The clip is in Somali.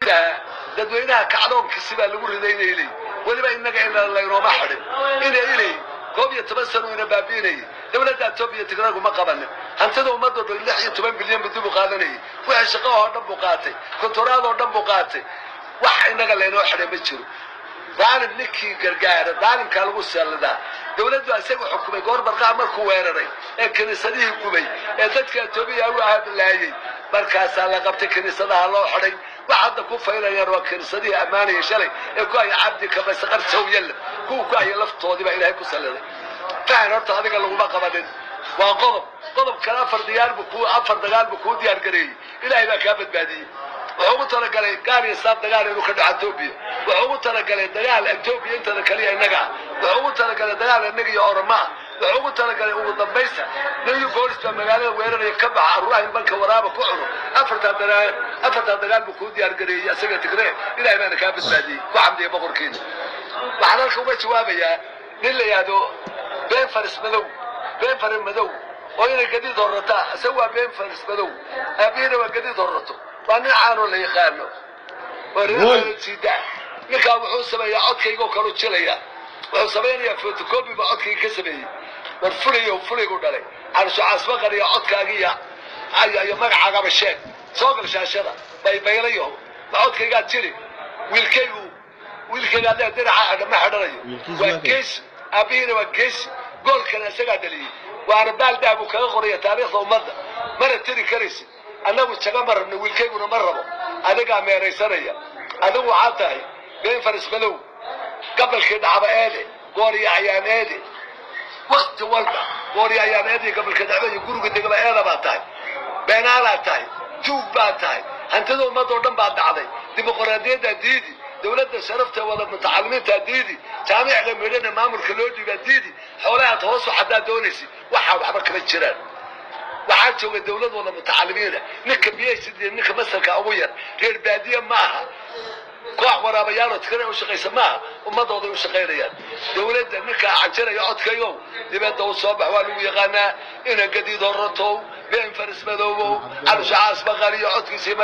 lahaa dadweynaha kacdoonkiisi baa lagu riday inay leeyihin weliba innaga ina laynooma xidhin inay ilay 11 sano ina baabi'inayay dowladda Etoobiya Tigraagu ma qabanin hantida ummadda dhan 16 bilyan buu dib u qaadanayay wixii shaqo oo dhan buu qaatay kontoraad oo dhan buu qaatay wax innaga laynoo xidhay ma jiro daalim ninkii gargaara daalimkaa lagu salladaa dowladdu isaga xukumay goor barqaa markuu weeraray ee kiniisadihii gubay ee dadka Etoobiya u laayay markaasaa la qabtay kiniisadaha loo xidhay wax hadda ku faynayaan waa kiniisadihii ammaanaya shalay ee ku haya cabdi kamasaqar sawyalla kuwa ku haya laftoodii baa ilaahay ku salladay fahan horta adiga laguma qabanin waa qodob qodob kale afar dagaal buu kuu diyaar gareeyey ilaahay baa kaa badbaadiyey wuxuu ugu talagalay gaal iyo saab dagaal inuu ka dhaco Etoobiya wuxuu ugu talagalay dagaal Etoobiya intada kaliya innaga wuxuu ugu talagalay dagaal innaga iyo Oromaa wuxuu ugu talagalay ugu dambaysta New Bolis baa magaalada weeraraya ka baxa carruuraha in banka waraaba ku cuno afartaa dagaal buu kuu diyaar gareeyey asaga Tigree ilaahay baana kaa badbaadiyey ku xamdiya boqorkiina waxaan halka uga jawaabayaa nin la yidhaahdo been faris madow been faris madow oo inay gadiid horrataa isaga waa been faris madow aabihiina waa gadiid horrato waa nin caanoo la yaqaano waa reer ninkaa wuxuu sameeyaa codkayga oo kalu jilaya wuxuu samaynayaa photocopy baa codkayga ka sameeyey war fulayo fulaygu dhalay carsho caasbaqar iyo codkaagiya iyo magacaagaba sheeg soo gal shaashada baybaylayo ma codkaygaad jili wiilkaygu wiilkayga haddaa diraca ma xidhanayo waa geesi aabihiina waa geesi goolkana isagaa dhaliyey waana baal dahab uu kaga qoraya taariikhda ummadda mana tiri karaysid annagu jaga ma rabno wiilkayguna ma rabo adigaa meeraysanaya adigu waxaa tahay been faris madow gabalkii dhacba eede gooriyo ayaan eede wakti walba gooriyo ayaan eede iyo gabalkii dhacba iyo guriga degaba eeda baa tahay beenaalaa tahay tuug baa tahay hantida ummadda oo dhan baa dhacday dimuqraadiyaddaa diidi dowladda sharafta wada mutacalimiintaa diidi jaamicda midhana maamulka loo dhiibaa diidi xoolahaad hoosu xadaa doonaysid waxaa waxba kama jiraan waxaa jooga dowlad wada mutacalimiina ninka PhD ninka masalka ugu yar reer baadiye ma aha koox waraabayaal oo Tigray u shaqaysa ma aha ummadooday u shaqaynayaan dowladda ninka canjiraya codkayow dibadda u soo bax waa lagu yaqaanaa ina gadiid horratow been faris madoobow calusha caas baqariyo codkiisii.